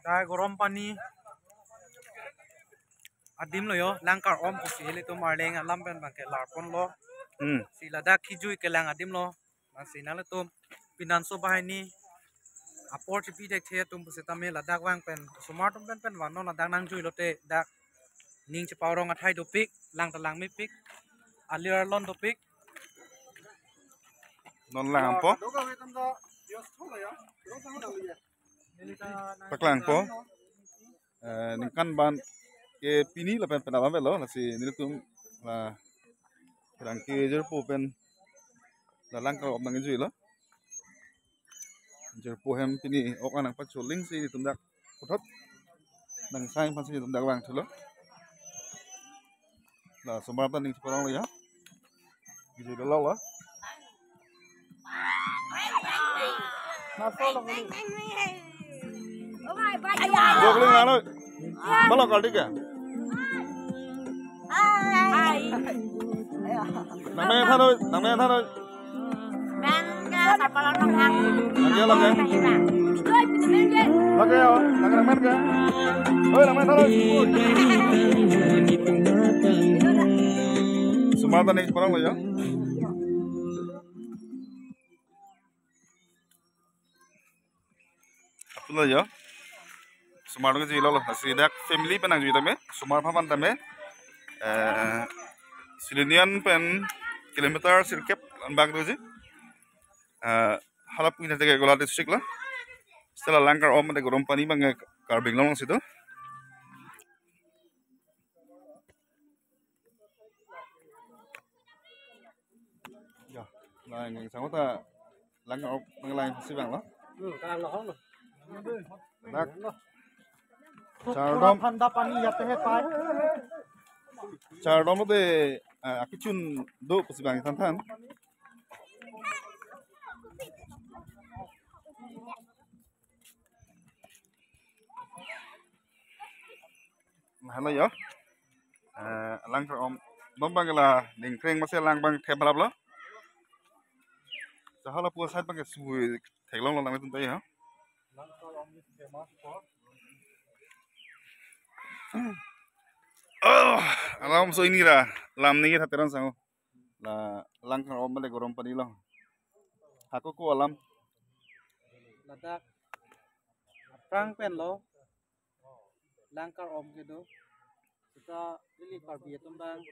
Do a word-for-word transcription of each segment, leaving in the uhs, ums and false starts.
Dai gorom pani adim lo yo, Langkar-om pusi ilitum Arleng alam pen bangke larpon lo. Hmm. Si ladak kijui kelang adim lo. Lasi nanglitum pinanso banghini apor chipi thekthe atum pusitame ladak vang pen osomar atum pen pen vang non ladak nangjui lote dak ning cheparong athai dopik, lang ta lang mepik, alir alon dopik. Non lang ampo. Paklang po. Eh, ningkan ban ke pini lapen penap avelo, lasi nelitum la rang ke jirpo pen la Langkar-om nangjuilo. Jirpo hem pini ok anang pacholing si nelitum dak puthot nang sai phan si nelitum dak vangthulo. La osomar ta ning cheparong lo ya. Giji dolo lo. Jokling ano. Malo kardi ka? Name thanoi, name thanoi. Lake, lake. Lake, oh, lake, lake. Oi, lake, lake. Osomar ta ning cheparong lo ya. Apun lo ya. Osomar nangjuilo lo. Lasi dak family pen nangjui tame. Osomar aphan tame. Eh, Silonijan pen kilometer sirkep anbak doji. Eh, halap kita ke Golaghat district lo. Setelah Langkar-om de gorom pani bang Karbi Anglong situ. Ya, la ingkang sangota Langkar-om nanglang si bang lo. Hmm, kalang lo hong lo. Dak. Chardom. Thanda pani ya te hai pai. Chardom lo de, eh, akichun do pusi bang than than. Halo yo. Eh, Langkar-om. Bang bang la ningkreng masi lang bang thep halap lo. Sa hala pu side bang ke sui theklong lo nangtum ta ya. Oh, alam so ini ra. Lam ni kita teran sango. La Langkar-om bale gorom pani lo. Hako ko alam. Ladak aphrang pen lo. Langkar-om kedo. Seta ili Karbi atum bang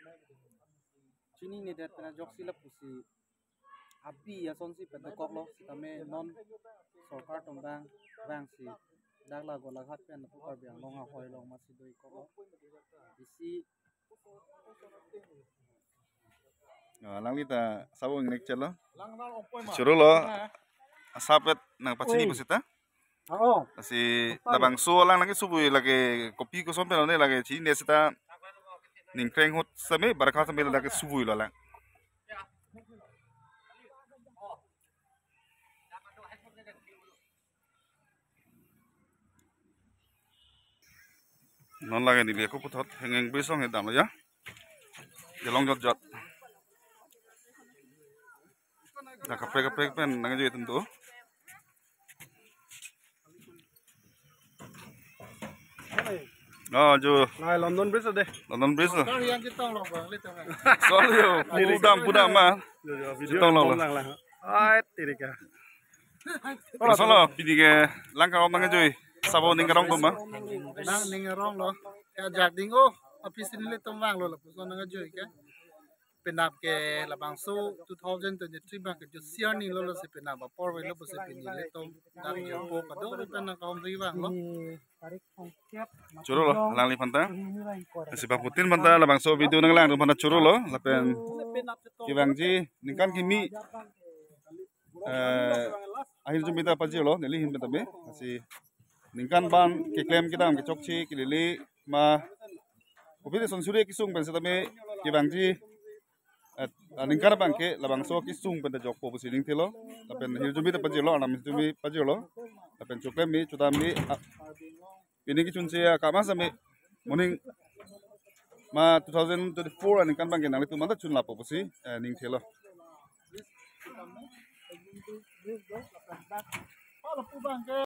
chininedet pen ajoksi lapusi abi asonsi pen dokok lo, sitame non sorkar atum bang vangsi dak la Golaghat pen lapu Karbi Anglong ahoi along masi do-ik kok lo. Isi Ah, alangli ta sabo ingnek chelo. Choro lo. Asapet nangpachini pusita. Oh. Lasi labangso alang nangkesubui lake kopi koson pen lo ne lake chinine seta ningkreng ahut same barkha same lake subui lo alang. Non lake neli ako puthot hengeng brisong he damlo ya. Kelong jot jot. Dak kaprek kaprek pen nangjuitum tu. Oh, jo. Nai London Bridge de. London Bridge. Kar yang kita lo bang, lihat kan. Sorry yo, pudam pudam ma. Yo, yo, video Chetong lo. Lang lang. Ai, tirika. Lasonlo, pini ke Langkar-om nangjui. Sabo ning karong tum ma. Nang ning karong lo. Ya jak ding oh, aphi si nelitum vanglo lapuson nangjui ke. Penap ke labangso two thousand twenty-three bang ke josiar ni lo lo si penap apor velo pusi pini nelitum dak jirpo kadokave pen nangkahumri vanglo. Choro lo, alangliphan ta. Si bangphutin aphan ta labangso video nanglang atum aphan ta choro lo, lapen kevangji ningkan kimi, eh, ahirjume ta pajirlo, neli ahin pen tame. Si ningkan ban keklem kedam kechokche kelele ma kopi de son suri kesung pen setame kevangji, eh, aningkan abang ke labangso kesung pen ta jokpo pusi ning thelo. Lapen ahirjume ta pajirlo, anam ahirjume pajirlo. Lapen choklem me, chodam me, ah, pini kechunche akam same moning ma two thousand twenty-four aningkan abang ke nanglitum aphan ta chun lapo pusi, eh, ning thelo. Bangke